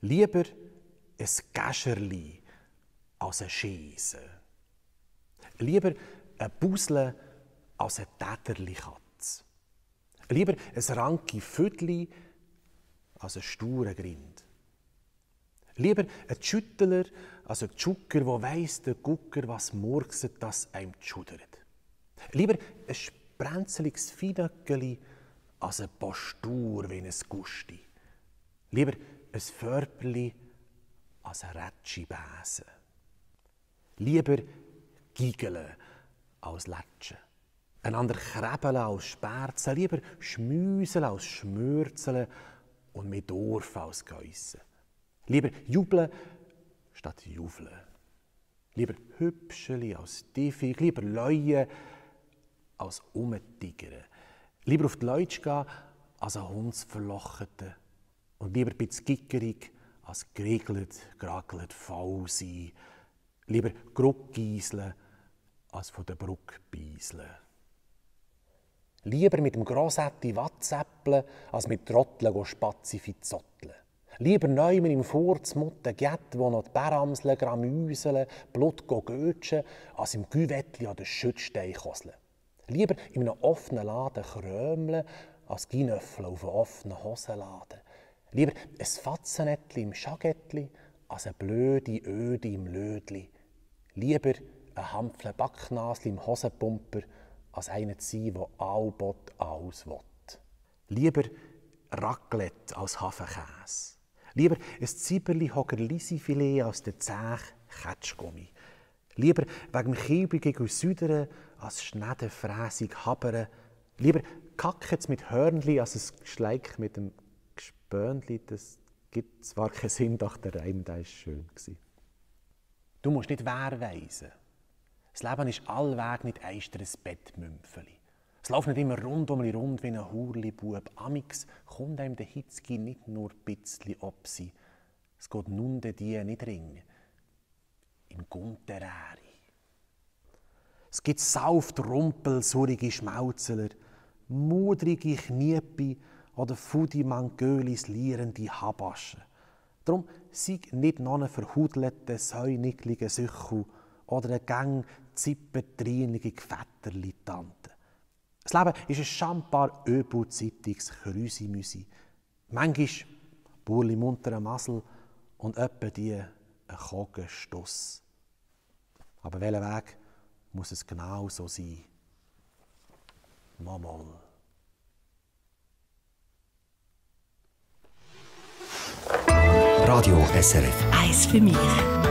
Lieber ein Gäscherli als ein Scheisse. Lieber ein Busle als ein Täterli-Katz. Lieber ein ranki Vödli als ein sture Grind. Lieber ein Schüttler als ein Tschucker, der weiss, der Gucker, was murkset, das einem schudert. Lieber ein sprenzeliges Feinöckeli als ein Postur wie ein Gusti. Lieber ein Förperli als ein Rätschibäse. Lieber Gigele als Lätschen. Einander krebeln als Sperzen. Lieber schmüseln als Schmürzeln und mit Dorf als Geissen. Lieber jubeln statt juveln. Lieber Hübscheli als Tiefig. Lieber Leuen als Umtigern. Lieber auf die Leute gehen als ein Hundsverlochete. Und lieber ein bisschen gickerig als geregelt, geragelt, faul sein. Lieber Gruckgeiseln als von der Brücke beiseln. Lieber mit dem Grossetti Watzäppeln als mit Trotteln Spazifi zotteln. Lieber neumen im Furzmutten Gett, wo noch die Bäramseln, Gramüseln, Blut götschen, als im Güwettli an den Schützstein koseln. Lieber in einem offenen Laden krömeln, als Ginöffel auf einem offenen Hosenladen. Lieber ein Fatzenettli im Schagettli, als eine blöde Öde im Lödli. Lieber ein Hampfle Backnasli im Hosenpumper, als einer zu sein, der allbot alles will. Lieber Raclette als Hafenkäse. Lieber ein Zieberli Hogerlisi-Filet als der zäh Ketschgummi. Lieber wegen dem Kilbigen Südern als schnedenfräsig Habern. Lieber Kackets mit Hörnli als ein Geschleik mit dem Gespönli. Das gibt zwar keinen Sinn, doch der Reim war schön. Du musst nicht wehrweisen. Das Leben ist allweg nicht eister ein Bettmümpfeli. Es läuft nicht immer rund wie ein Hurli-Bub. Amix kommt einem der Hitzki nicht nur ein bisschen ob sie. Es geht nun die nicht ringen. In Gunteräri. Es gibt sauft Rumpel, surige Schmauzeler, mudrige Kniepi oder Fudi Mangölis lierende Habaschen. Darum sei nicht noch eine verhudelte, säuniglige Süchel oder eine gang zippetrielige Gvetterli-Tante. Das Leben ist ein schambar öbu-zeitiges Chrüsimüsi. Manchmal burli muntere Masel und öppe die ein Kogenstuss. Aber welchen Weg muss es genau so sein? Mal. Radio SRF. Eins für mich.